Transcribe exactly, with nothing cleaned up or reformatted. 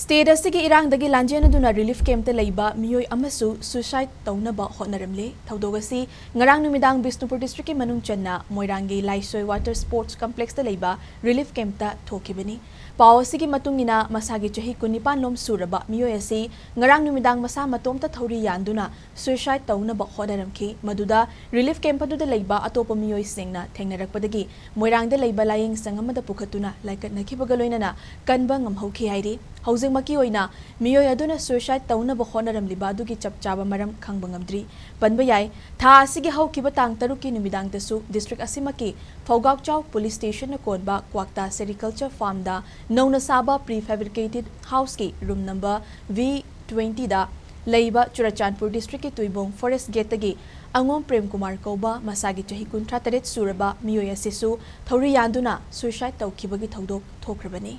State ꯑꯁꯤꯒꯤ ꯏꯔꯥꯡꯗꯒꯤ ꯂꯥꯟꯖꯦꯟꯅꯗꯨꯅ relief campꯇ ꯂꯩꯕ ꯃꯤꯑꯣꯏ ꯑꯃꯁꯨ suicide ꯇꯧꯅꯕ ꯍꯣꯠꯅꯔꯝꯂꯦ꯫ ꯊꯧꯗꯣꯛ ꯑꯁꯤ ꯉꯔꯥꯡ ꯅꯨꯃꯤꯗꯥꯡ ꯕꯤꯁꯅꯨꯄꯨꯔ districtꯀꯤ ꯃꯅꯨꯡ ꯆꯟꯅ ꯃꯣꯏꯔꯥꯡꯒꯤ ꯂꯥꯏꯁꯣꯏ water sports complexꯇ ꯂꯩꯕ relief campꯇ ꯊꯣꯛꯈꯤꯕꯅꯤ꯫ ꯄꯥꯎ ꯑꯁꯤꯒꯤ ꯃꯇꯨꯡ ꯏꯟꯅ, ꯃꯁꯥꯒꯤ ꯆꯍꯤ ꯀꯨꯟꯅꯤꯄꯥꯟ ꯂꯣꯝ ꯁꯨꯔꯕ ꯃꯤꯑꯣꯏ ꯑꯁꯤ ꯉꯔꯥꯡ ꯅꯨꯃꯤꯗꯥꯡ ꯃꯁꯥ ꯃꯇꯣꯝꯇ ꯊꯧꯔꯤ ꯌꯥꯟꯗꯨꯅ suicide ꯇꯧꯅꯕ ꯍꯣꯠꯅꯔꯝꯈꯤ꯫ ꯃꯗꯨꯗ relief camp ꯑꯗꯨꯗ ꯂꯩꯕ ꯑꯇꯣꯞꯄ ꯃꯤꯑꯣꯏꯁꯤꯡꯅ ꯊꯦꯡꯅꯔꯛꯄꯗꯒꯤ ꯃꯣꯏꯔꯥꯡꯗ ꯂꯩꯕ ꯂꯥꯏꯌꯦꯡ ꯁꯪ ꯑꯃꯗ ꯄꯨꯈꯠꯇꯨꯅ ꯂꯥꯏꯀꯠꯅꯈꯤꯕꯒ ꯂꯣꯏꯅꯅ ꯀꯟꯕ ꯉꯝꯍꯧꯈꯤ ꯍꯥꯏꯔꯤ꯫ ꯍꯧꯖꯤꯛꯃꯛꯀꯤ ꯑꯣꯏꯅ ꯃꯤꯑꯣꯏ ꯑꯗꯨꯅ suicide ꯇꯧꯅꯕ ꯍꯣꯠꯅꯔꯝꯂꯤꯕ ꯑꯗꯨꯒꯤ ꯆꯞ ꯆꯥꯕ ꯃꯔꯝ ꯈꯪꯕ ꯉꯝꯗ꯭ꯔꯤ꯫ ꯄꯟꯕ ꯌꯥꯏ, ꯊꯥ ꯑꯁꯤꯒꯤ ꯍꯧꯈꯤꯕ ꯇꯥꯡ ꯇꯔꯨꯛꯀꯤ ꯅꯨꯃꯤꯗꯥꯡꯗꯁꯨ district ꯑꯁꯤꯃꯛꯀꯤ ꯐꯧꯒꯥꯛꯆꯥꯎ police stationꯅ ꯀꯣꯟꯕ ꯀ꯭ꯋꯥꯛꯇꯥ sericulture farmꯗ ꯅꯧꯅ ꯁꯥꯕ prefabricated houseꯀꯤ room number V twentyꯗ ꯂꯩꯕ ꯆꯨꯔꯆꯥꯟꯄꯨꯔ districtꯀꯤ ꯇꯨꯏꯕꯣꯡ forest gateꯇꯒꯤ ꯑꯉꯣꯝ ꯄ꯭ꯔꯦꯝꯀꯨꯃꯥꯔ ꯀꯧꯕ ꯃꯁꯥꯒꯤ ꯆꯍꯤ ꯀꯨꯟꯊ꯭ꯔꯥ ꯇꯔꯦꯠ ꯁꯨꯔꯕ ꯃꯤꯑꯣꯏ ꯑꯁꯤꯁꯨ ꯊꯧꯔꯤ ꯌꯥꯟꯗꯨꯅ suicide ꯇꯧꯈꯤꯕꯒꯤ ꯊꯧꯗꯣꯛ ꯊꯣꯛꯈ꯭ꯔꯕꯅꯤ꯫